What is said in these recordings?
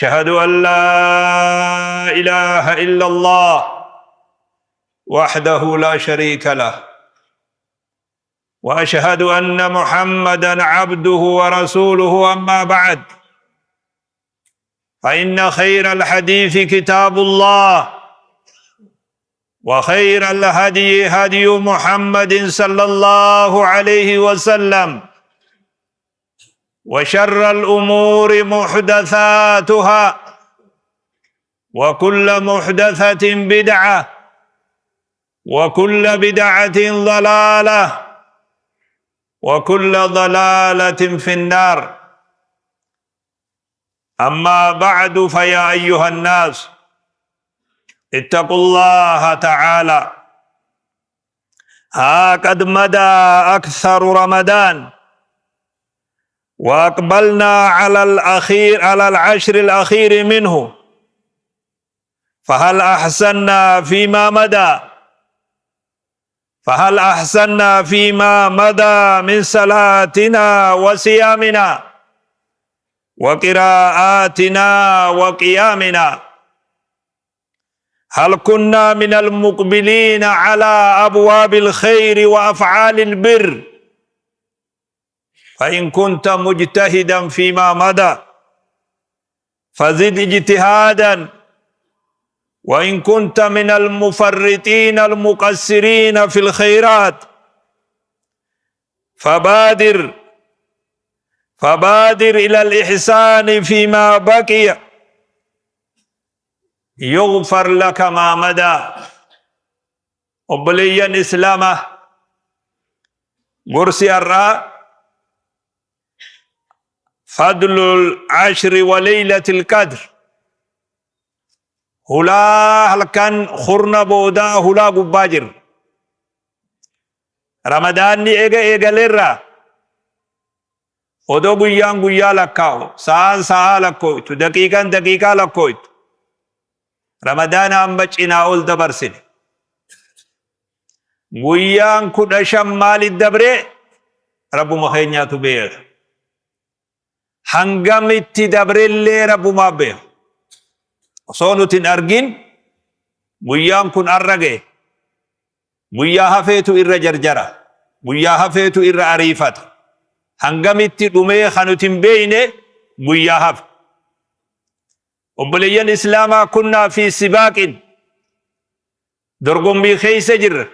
أشهد أن لا إله إلا الله وحده لا شريك له، وأشهد أن محمدا عبده ورسوله. أما بعد، فإن خير الحديث كتاب الله، وخير الهدي هدي محمد صلى الله عليه وسلم، وشر الأمور محدثاتها، وكل محدثة بدعة، وكل بدعة ضلالة، وكل ضلالة في النار. أما بعد، فيا أيها الناس، اتقوا الله تعالى. ها قد مضى أكثر رمضان وأقبلنا على الأخير، على العشر الأخير منه، فهل أحسنا فيما مضى؟ فهل أحسنا فيما مضى من صلاتنا وصيامنا وقراءاتنا وقيامنا؟ هل كنا من المقبلين على أبواب الخير وأفعال البر؟ فإن كنت مجتهدا فيما مضى فزد اجتهادا، وإن كنت من المفرطين المقصرين في الخيرات فبادر إلى الإحسان فيما بقي يغفر لك ما مضى. Obboleeyyan Islaamaa, gorsi har'aa فضل العشر وليلة القدر. Hulaa halkan kurna boodaa hulaa gubbaa jirra. Ramadaanni eega eegaleerraa odoo guyyaan guyyaa lakkaa'u, sa'aan sa'aa lakkooytu, daqiiqaan daqiiqaa lakkooytu, Ramadaana amma cinaa ol dabarsine. Guyyaan 15 maalit dabree Rabbuma keenyaatu beeka. Hangamitti dabrellee Rabbumaa beeka. Osoo nuti hin argin guyyaan kun arra ga'e. Guyyaa hafeetu irra jarjara. Guyyaa hafeetu irra ariifata. Hangamitti dhumee kan nuti hin beekne guyyaa hafe. Obboleeyyan Islaamaa, كنا في سباق, dorgommii keessa jirra.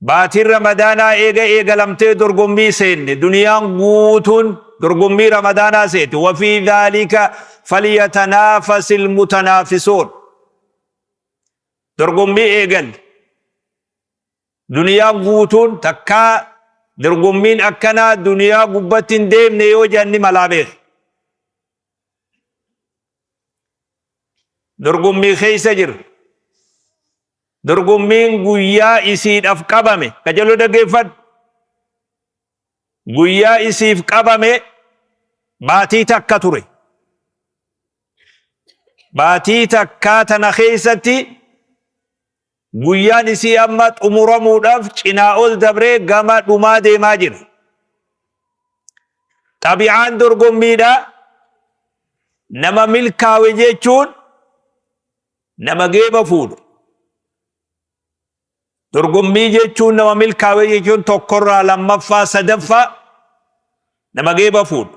Baatiin Ramadaanaa eega eegalamtee dorgommii seenne. Duniyaan guutuun dorgommii Ramadaanaa seete. وفي ذلك فليتنافس المتنافسون. Dorgommii eegalle. Duniyaan guutuun takkaa dorgommiin akkanaa duniyaa gubbatti hin deemne yoo jenni malaa beeka. Dorgommii keessa jira. Dorgommiin guyyaa isiidhaaf qabame, kajaloo dhaggeeffadhu. Guyyaa isiif qabame baatii takka ture. Baatii takkaa tana keessatti guyyaan isii amma xumuramuudhaaf cinaa ol dabree gama dhumaa deemaa jira. Xabi'aan dorgommiidha. Nama milkaawe jechuun nama geeba fuudhu. Dorgommii jechuun, nama milkaawe jechuun tokkorraa lammaffaa, sadaffaa, nama geeba fuudhu.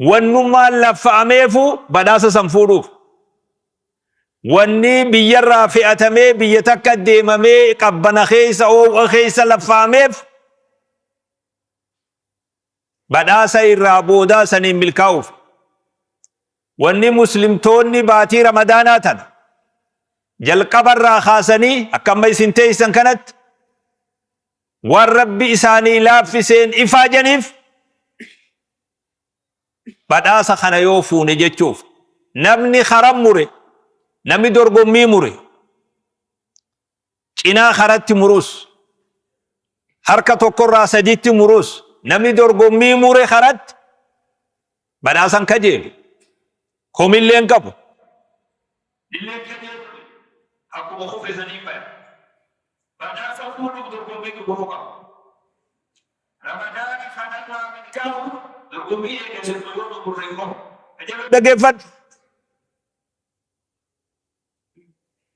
Wannummaan laffa'ameefu badhaasa san fuudhuuf. Wanni biyyarraa fe'atamee biyya takka deemamee qabbana keessa, oowwa keessa laffa'ameef badhaasa irraa boodaa saniin milkaa'uuf. Wanni Muslimtoonni baatii Ramadaanaa tana jalqabarraa kaasanii akka amma isin teessan kanatti waan Rabbi isaanii laaffiseen ifaajaniif badhaasa kana yoo fuune jechuuf. Namni karan mure, namni dorgommii mure, cinaa karatti murus, harka tokkorraa saditti murus, namni dorgommii mure karatti badhaasan kajeelu komillee hin qabu. Illee kajeelu akkuma kufe sanii baya. Badhaasa fuudhuuf dorgommii xumuruu qaba. Ramadaana kanarraa milkaa'u dorgommii eegalee yoo xumurre qofa. Dhageeffadhu.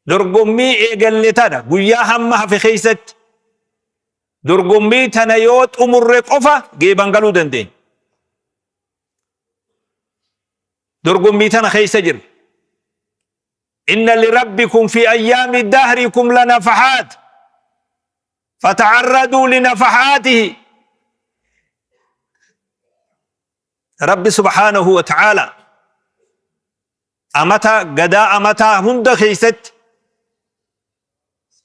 Dorgommii eegalle tana guyyaa hamma hafe keessatti dorgommii tana yoo xumurre qofa geeban galuu dandeenya. Dorgommii tana keessa jirra. Inna lirabbikum fi ayyaami dahrikum lanafahaat fata'arraduu linafahaatihi. Rabbi subhaanahu wa ta'aala amata gadaa amataa hunda keessatti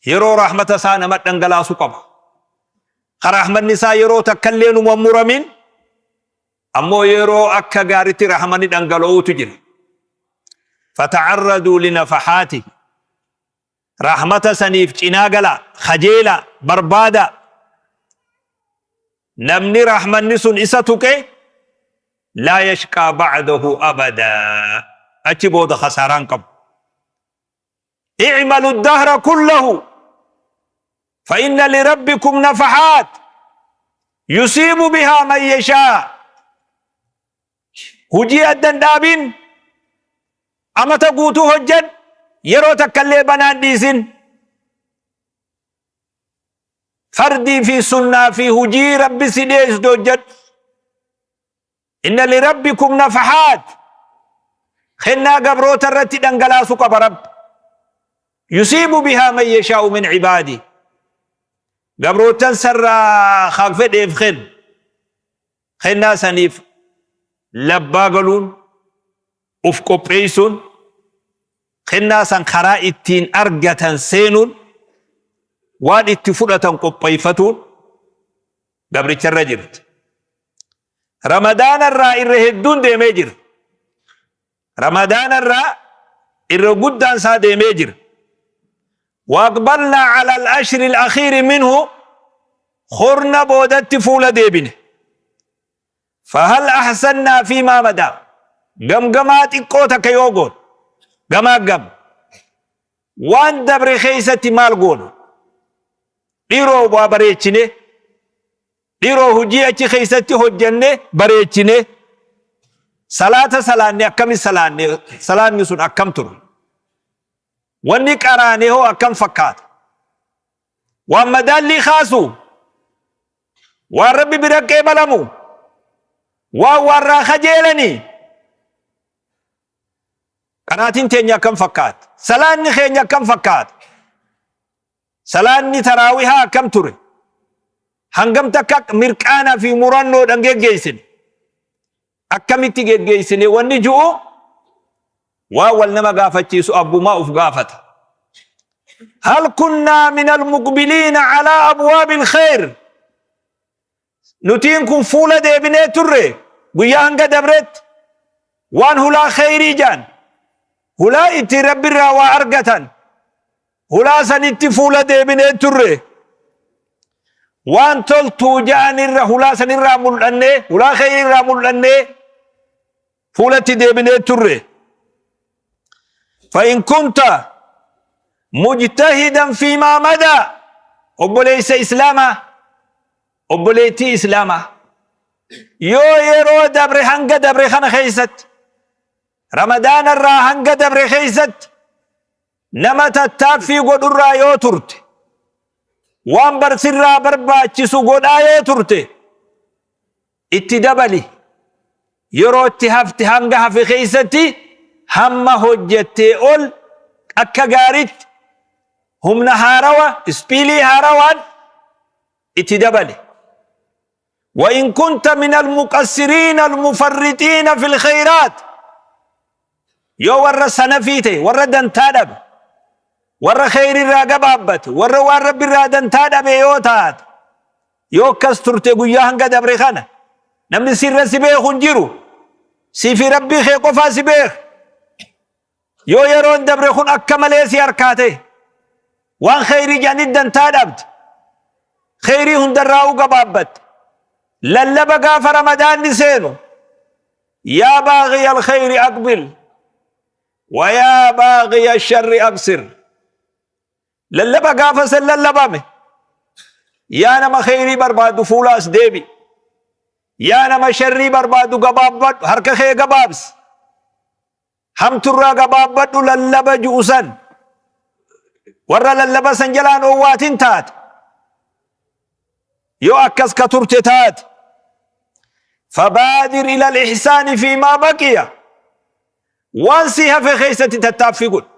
yeroo rahmata isaa nama dhangalaasu qaba. Ka rahmanni isaa yeroo takkallee numa muramin ammoo yeroo akka gaaritti rahmanni dhangala'uutu jira. Fata'arraduu linafahaati. Rahmata saniif cinaa galaa, kajeelaa, barbaadaa. Namni rahmanni sun isa tuqe laa yashqaa ba'dahu abadaa. Achi booda khasaaraa hin qabu. I'malu dahra kullahu fa inna lirabbikum nafahaat yusiibu bihaa man yashaa. Hujii adda hin dhaabin, amata guutuu hojjedhu, yeroo takkallee banaa hin dhiisin. Fardii fi sunnaa fi hujii Rabbi si dhiyeessitu hojjedhu. Inna lirabbikum nafahaat. Kennaa gabroota irratti dhangalaasu qaba Rabbi. Yusiibu bihaa man yashaa'u min ibaadi. Gabroottan sarraa kan fedheef kennu. Kennaa saniif labbaa galuun, uf qopheessuun, kennaa san karaa ittiin argatan seenuun, waan itti fudhatan qopheeffatuun gabricharra jirti. Ramadaana irraa irra hedduun deemee jira. Ramadaana irraa irra guddaan isaa deemee jira. Waaqbalnaa ala al-ashri al-akhiiri minhu khurna boodatti fuula deebine. Fahal ahsannaa fi maa madaa. Gamgamaa xiqqoo takka yoo goone gamaa gam waan dabre keessatti maal goona? Dhiiroo waa bareechine, dhiroo hujii achi keessatti hojjanne bareechine, salaata salaanne akkami salaanne, salaanni sun akkam ture, wanni qaraane hoo akkam fakkaata, waan madaallii kaasu, waan Rabbi bira qeebalamu, waan warraa kajeelanii, qaraatiin teenya akkam fakkaata, salaanni keenya akkam fakkaata, salaanni taraawihaa akkam ture, hangam takka mirqaanaa fi murannoodhaan geggeessine, akkamitti geggeessine, wanni ju'u waan wal nama gaafachiisu abbumaa uf gaafata. Hal kunnaa min almuqbiliina alaa abwaabi alkhayr. Nutiin kun fuula deebinee turre guyyaa hanga dabretti waan hulaa kheyrii jaan, hulaa itti Rabbirraa waa argatan, hulaa sanitti fuula deebinee turre, waan toltuu ja'an irra hulaa sanirraa mul'annee, hulaa kheyrii irraa mul'annee fuulatti deebinee turre. Fa in kunta mujtahidan fiimaa madaa, obboleessa islaamaa, obboleettii islaamaa, yoo yeroo dabre hanga dabre kana keessatti, Ramadaana irraa hanga dabre keessatti nama tattaaffii godhurraa yoo turte, waan barsirraa barbaachisu godhaa yoo turte, itti dabali. Yeroo itti hafte hanga hafe keessatti hamma hojjettee ol akka gaaritti humna haarawa, ispiilii haarawaan itti dabali. وإن كنت من المقصرين المفرطين في الخيرات، yoo warra sanafii ta'e, warra dantaa dhabe, warra kheyri irraa gabaabbate, warra waan Rabbi irraa dantaa dhabe yoo taate, yoo akkas turte guyyaa hanga dabre kana namni sirra si beeku hin jiru, si fi Rabbii kee qofaa si beeka. Yoo yeroon dabre kun akka malee si harkaa ta'e, waan kheyrii jedhanii dantaa dhabde, kheyrii hundarraa'uu gabaabbatte, lallaba gaafa Ramadaanni seenu, yaa baaghiya alkheyri aqbil wa yaa baaghiya sharri aqsir, lallaba gaafa san lallabame, yaa nama kheyrii barbaadu fuula as deebi, yaa nama sharrii barbaadu gabaabbadhu, harka kee gabaabsi. Hamturraa gabaabbadhu lallaba ju'u san warra lallaba san jalaan owwaatin taate yoo akkas ka turte taate fabaadir ila al-ihsaani fi maa baqiya waan sii hafe keessatti tattaaffii godhi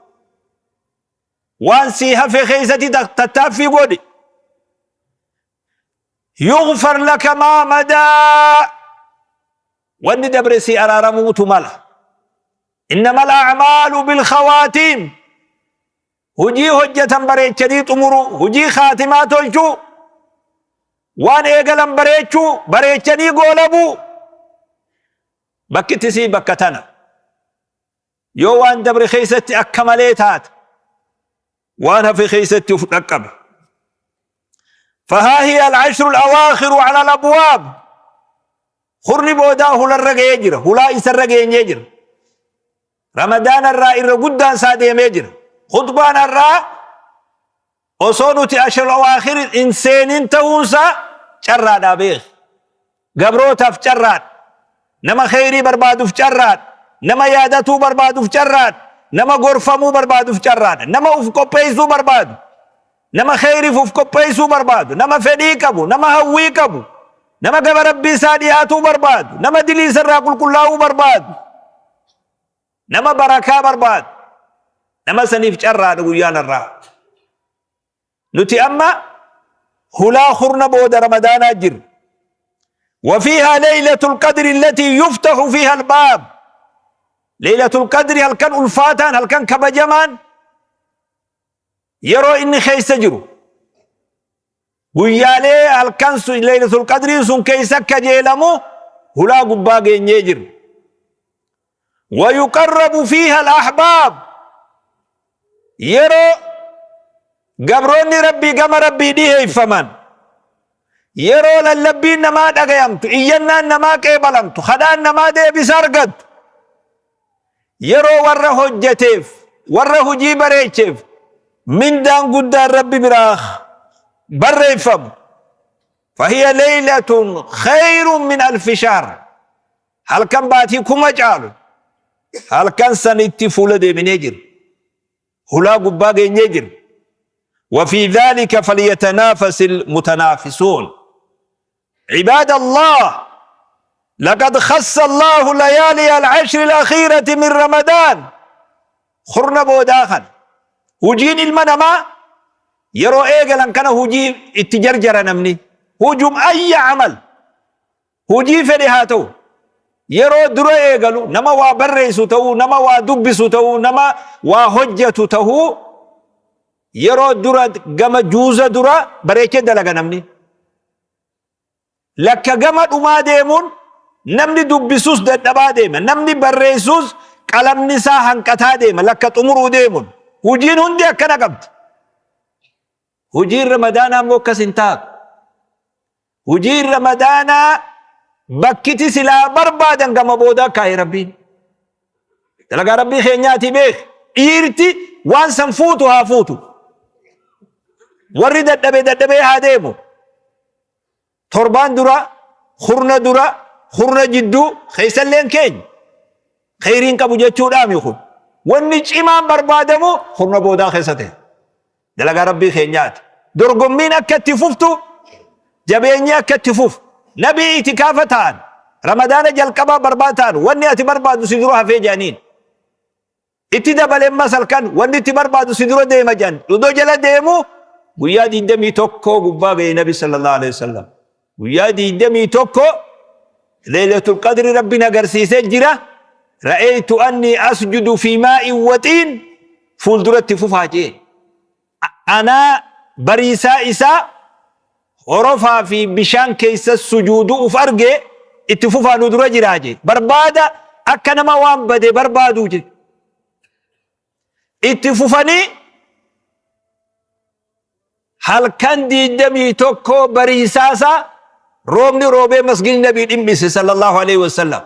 waan sii hafe keessatti tattaaffii godhi yughfar laka maa madaa wanni dabre sii araaramuutu mala innama al-a'maalu bil-khawaatiim hujii hojjatan bareechanii xumuruu hujii khaatimaa tolchuu waan eegalan bareechuu bareechanii goolabuu bakkitti sii bakka tana yoo waan dabre keessatti akka malee taate waan hafe keessatti uf dhaqqabe فها هي العشر الأواخر على الأبواب خرني بودا هلا الرقي يجري هلا إس الرقي يجري رمضان الرا إر قدان سادي يجري خطبان الرا osoo nuti ashir awaakhir hin seenin ta'uunsaa carraadhaa beek gabrootaaf carraadha nama kheyrii barbaaduuf carraadha nama yaadatuu barbaaduuf carraadha nama gorfamuu barbaaduuf carraadha nama uf qopheessuu barbaadu nama kheyriif uf qopheessuu barbaadu nama fedhii qabu nama hawwii qabu nama gama rabbii isaa dhiyaatuu barbaadu nama dilii isarraa qulqullaa'uu barbaadu nama barakaa barbaadu nama saniif carraadha guyyaan irraa nuti amma hulaa kurna booda ramadaanaa jirra وفيها ليلة القدر التي يفتح فيها الباب ليلة القدر هل كان ألفاتان هل كان كبجمان yeroo inni keessa jiru guyyaalee halkan sun laylatul qadriin sun keessa kajeelamu hulaa gubbaa geenyee jiru. ويقرب فيها الأحباب yeroo gabroonni rabbii gama rabbii dhiheeffaman yeroo lallabbiin namaa dhagayamtu iyyannaan namaa qeebalamtu kadhaan namaa deebisa argattu yeroo warra hojjeteef warra hujii bareecheef mindaan guddaan rabbi biraa barreeffamu فهي ليلة خير من ألف شهر halkan baatii kuma caalu halkan sanitti fuula deeminee jira hulaa gubbaa geenyee jira وفي ذلك فليتنافس المتنافسون عباد الله لقد خص الله ليالي العشر الأخيرة من رمضان kurna boodaa kana hujiin ilma namaa yeroo eegalan kana hujii itti jarjara namni hujum ayya amal hujii fedhe haa ta'u yeroo dura eegalu nama waa barreessu ta'uu nama waa dubbisu ta'uu nama waa hojjetu ta'uu yeroo dura gama juuza dura bareechee dalaga namni lakka gama dhumaa deemuun namni dubbisus dadhabaa deema namni barreessus qalamni isaa hanqataa deema lakka xumuruu deemuun hujiin hundi akkana qabdi hujiin ramadaanaa immoo akkas hin taatu hujiin ramadaanaa bakkiti silaa barbaadan gama boodaa kaa'e rabbiin dalagaa rabbii keenyaati beek dhiirti waan san fuutu haa fuutu warri dadhabe dadhabee haa deemu torbaan dura kurna dura kurna jidduu keessalleen keenya kheyriin qabu jechuudhaami kun wanni cimaan barbaadamu kurna boodaa keessa ta'e dalagaa rabbii keenyaati dorgommiin akka itti fuftu jabeenyi akka itti fufu nabii itikaafa ta'an ramadaana jalqabaa barbaad ta'an wanni ati barbaadu si dura hafee jedhaniin itti dabalee ammas halkan wanni itti barbaadu si dura deema jedhan odoo jala deemu guyyaa 21 gubbaa ga'e nabi sallallahu alaihi wasallam guyyaa 21 leelatul qadri rabbiin agarsiisee jira ra'aytu anni asjudu fi maa'in waxiin fuulduratti fufaa jee anaa bariisaa isaa horofaa fi bishaan keessa sujuudu uf arge itti fufaa nu dura jiraa jee barbaada akka nama waan bade barbaaduu jee itti fufanii halkan 21 bariisaasaa roobni roobee masgidni nabii dhimmise sallallahu alaihi wasallam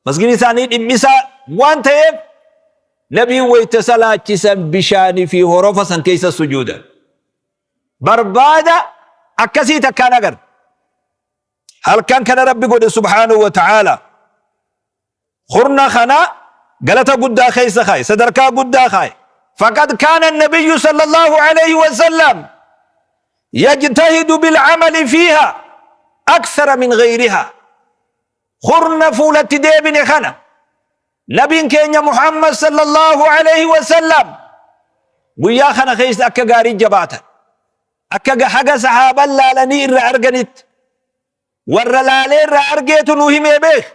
masgidni isaanii dhimmisaa waan ta'eef nabiin wayta salaachisan bishaanii fi horofa san keessa sujuudan barbaada akkasii takkaan agarra halkan kana rabbi godhe subhaanahu wa ta'aala kurna kana Galata guddaa keessa kaaye, sadarkaa guddaa kaaye. Faqad kaana nabiyyu sallallahu alayhi wa sallam yajtahidu bilcamali fiiha akthara min ghayriha. Kurna fuulatti deebine kana nabiin keenya Muhammad sallallahu alayhi wa sallam guyyaa kana keessa akka gaarii jabaatan, akka haga sahaaban laalanii irra arganitti, warra laalee irraa argeetu nu himee beek,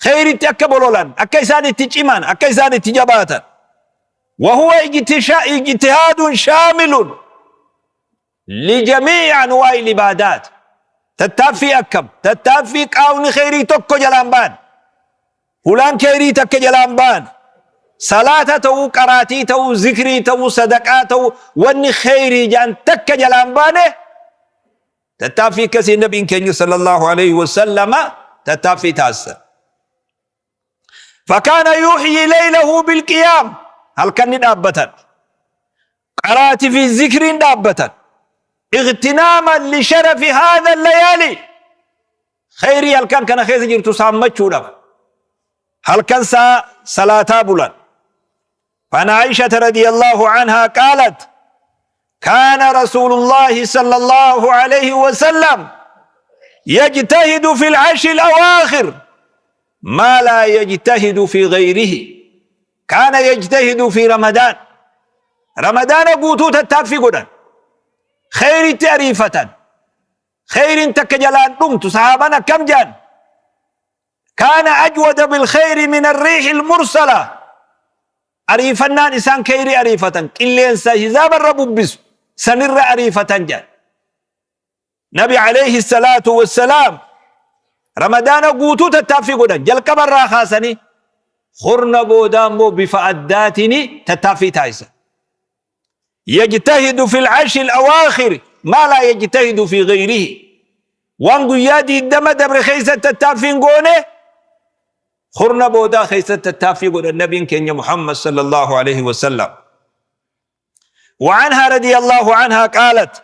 kheyritti akka bololan, akka isaan itti ciman, akka isaan itti jabaatan. Wahuwa ijtihaadun shaamilun lijamii'i anwaa'i ibaadaat. Tattaaffii akkam? Tattaaffii qaawni kheyrii tokko jalaan ba'an, hulaan kheyrii takka jalaan ba'an, salaata ta'uu, qaraatii ta'uu, zikrii ta'uu, sadaqaa ta'uu, wanni kheyrii ja'an takka jalaan baane. Tattaaffii akkasii nabiin keenya sallallahu alayhi wasallama tattaaffii taasisan. Fakaana yuhyi laylahu bilqiyaam, halkan ni dhaabbatan. Qaraatii fi zikriin dhaabbatan. Ightinaaman li sharafi haadha layaali. Khayrii halkan kana keessa jirtu saammachuudhaaf. Halkan saa salaataa bulan. عن عائشة رضي الله عنها قالت: كان رسول الله صلى الله عليه وسلم يجتهد في العشر الأواخر ما لا يجتهد في غيره. كان يجتهد في رمضان، رمضان guutuu tattaaffii godhan, kheyritti ariifatan, kheyrin takka jalaan dhumtu. Sahaaban akkam jedhan? كان أجود بالخير من الريح المرسلة. Ariifannaan isaan kheyrii ariifatan qilleensa hizaabarra bubbisu sanirra ariifatan jedhan. Nabi alayhi salaatu wassalaam Ramadaana guutuu tattaaffii godhan jalqabarraa kaasanii, kurna boodaa immoo bifa addaatiin tattaaffii taasisan. يجتهد في العشر الأواخر ما لا يجتهد في غيره. Waan guyyaa 20 dabre keessa tattaaffiin goone kurna boodaa keessa tattaaffii godhan nabiin keenya Muhammad sallallahu alaihi wasallam. وعنها رضي الله عنها قالت: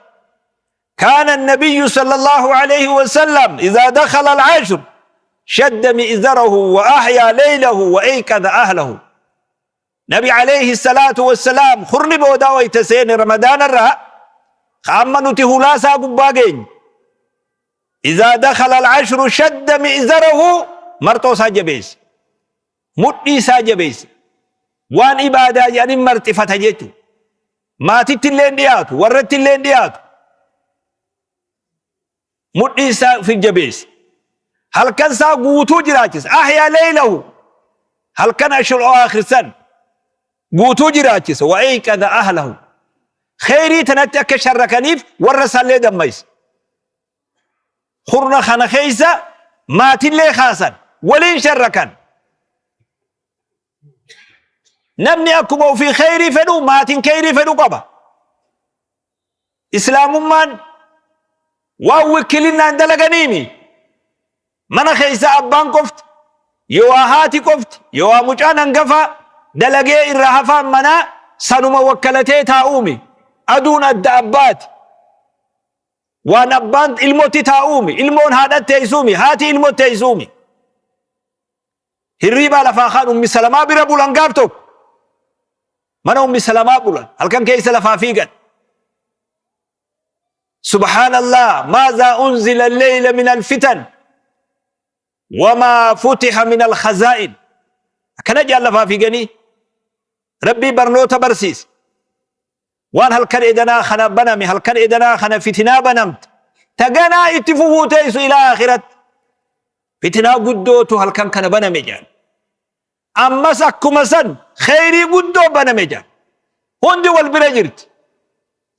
كان النبي صلى الله عليه وسلم إذا دخل العشر شد مئزره وأحيا ليله وأيقظ أهله. Nabi alayhi salaatu wassalaam kurni boodaa wayta seene Ramadaana irraa, amma nuti hulaasaa gubbaa geenye, إذا دخل العشر شد مئزره, marxoo isaa jabeesse, mudhii isaa jabeesse, waan ibaadaa jedhanii marxifata jechuudha. Maatitti illee dhiyaatu, warratti illee dhiyaatu, mudhii isaa fi jabeesse, halkan isaa guutuu jiraachisa. أحيا ليله, halkan عشر أواخر san guutuu jiraachisa. وأيقظ أهله, kheyrii tanatti akka sharrakaniif warra isaallee dammaysa. Kurna kana keessa maatillee kaasan, waliin sharrakan. Namni akkuma ofii kheyrii fedhu maatiin kheyrii fedhu qaba. Islaamummaan waan wikkilinnaan dalaganiimi. Mana keessa abbaan qofti yoo haati qofti yoo mucaan hangafa dalagee irra hafaan manaa sanuma wakkalatee taa'uumi. Aduun adda abbaati. Waan abbaan ilmotti taa'uumi, ilmoon haadhatti teessuumi, haati ilmotti teessuumi. Hirriibaa lafaa kaan Ummi Salamaa bira bulan. Gaaf tokko mana Ummi Salamaa bulan, halkan keessa lafaa fiigan. سبحان الله، ماذا أنزل الليل من الفتن وما فتح من الخزائن. Akkana jaan lafaa fiiganii Rabbii barnoota barsiis. Waan halkan edanaa kana baname, halkan edanaa kana fitinaa banamte taganaa itti fufuu teessu ilaa akhiratti, fitinaa guddootu halkan kana baname jaan. Ammas akkuma san kheyrii guddoo baname jaan. Hundi wal bira jirti.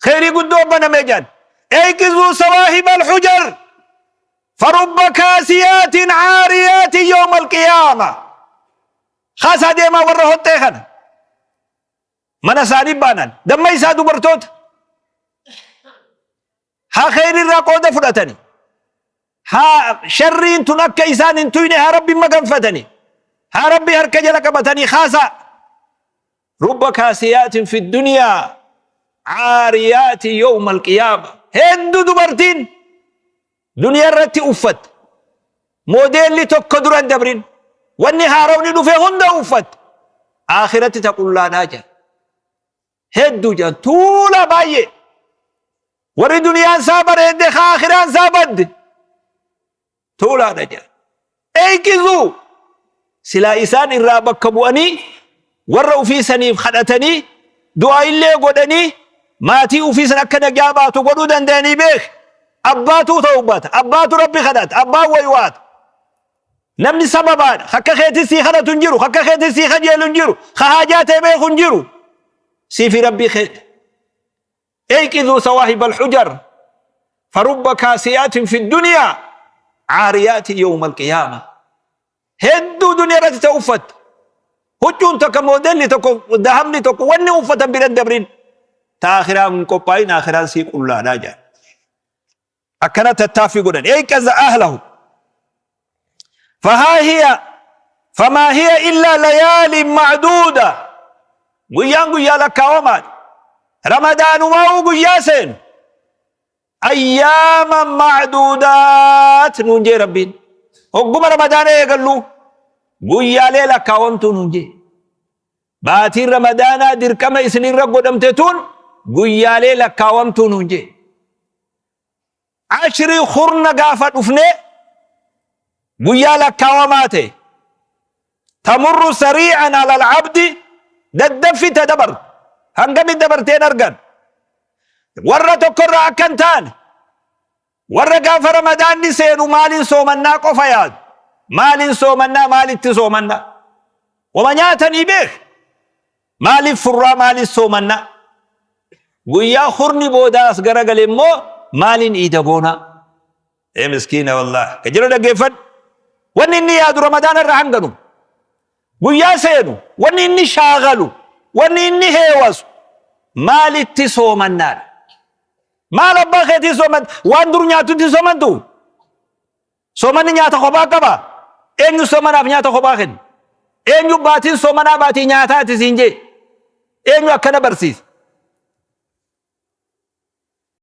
Kheyrii guddoo baname jaan. أيقظوا صواحب الحجر فرب كاسيات عاريات يوم القيامة. Kaasaa deemaa warra hoxxee kana, mana isaanii baanan, damma isaa dubartoota haa kheyrii irraa qooda fudhatani, haa sharriin tun akka isaan hin tuyne, haa Rabbi maganfatani, haa Rabbi harka jala qabatanii kaasaa. رب كاسيات في الدنيا عاريات يوم القيامة. Hedduu dubartiin duniyaa irratti uffatte moodeelli tokko dura hin dabrin. Wanni haarawni dhufe hunda uffatte. Akhiratti ta qullaadhaa jedhan. Hedduu jedhan tuula baay'ee. Warri duniyaan isaa bareedde ka akhiraan isaa badde. Tuulaadha jedhan. Eeqizuu silaa isaan irraa bakka bu'anii warra ufii saniif kadhatanii du'aa illee godhanii maatii ufii san akka nagaa baatu godhuu danda'anii beek. Abbaatuu tawbata, abbaatu Rabbi kadhata, abbaan waywaata. Namni sababaadha. Akka keetii sii kadhatu hin jiru, akka keetii sii kajeelu hin jiru, ka haajaa ta'e beeku hin jiru. Sii fi Rabbii keeti. Eyqiduu sawaahib alhujar farubba kaasiyaatin fi duniyaa caariyaati yawma alqiyaama. Hedduu duniyaa irratti ta'u uffatta. Huccuun takka moodelli tokko dahabni tokko wanni uffatan bira hin dabrin. Ta akhiraa hin qophaa'in akhiraan sii qullaadhaa jedha. Akkana tattaaffii godhan. Eyqaza ahlahu. Fahaa hiya famaa hiya illaa layaalin macduuda. Guyyaan guyyaa lakkaawamaadha. Ramadaanumaa'uu guyyaa seenu. Ayyaama macduudaat nuun jee Rabbiin. Hogguma Ramadaana eegallu guyyaalee lakkaawamtuu nuun jee. Baatiin Ramadaanaa dirqama isinirra godhamte tun guyyaalee lakkaawamtuu nuun jee. Ashrii kurna gaafa dhufne guyyaa lakkaawamaa ta'e. Tamurru sarii'an alal abdi daddaffi ta dabartu. Hangami dabarteen argan. Warra tokkorraa akka hin taane warra gaafa Ramadaanni seenu maaliin soomannaa qofa yaadu. Maaliin soomannaa maalitti soomannaa. Wama nyaatanii beek. Maaliif furraa maaliif soomannaa. Guyyaa hurni boodaa as garagale immoo maaliin iida goonaa. Ee miskiina wallahi. Ka jiru dhaggeeffadhu. Wanni inni yaadu Ramadaana irra hanganu. Guyyaa seenu wanni inni shaagalu wanni inni heewasu maalitti soomannaadha. Maal abbaa keetii sooman waan dur nyaatutti soomantu? Soomanni nyaata kophaa qaba. Eenyu soomanaaf nyaata kophaa kenna? Eenyu baatiin soomanaa baatii nyaataati siin jee? Eenyu akkana barsiisa?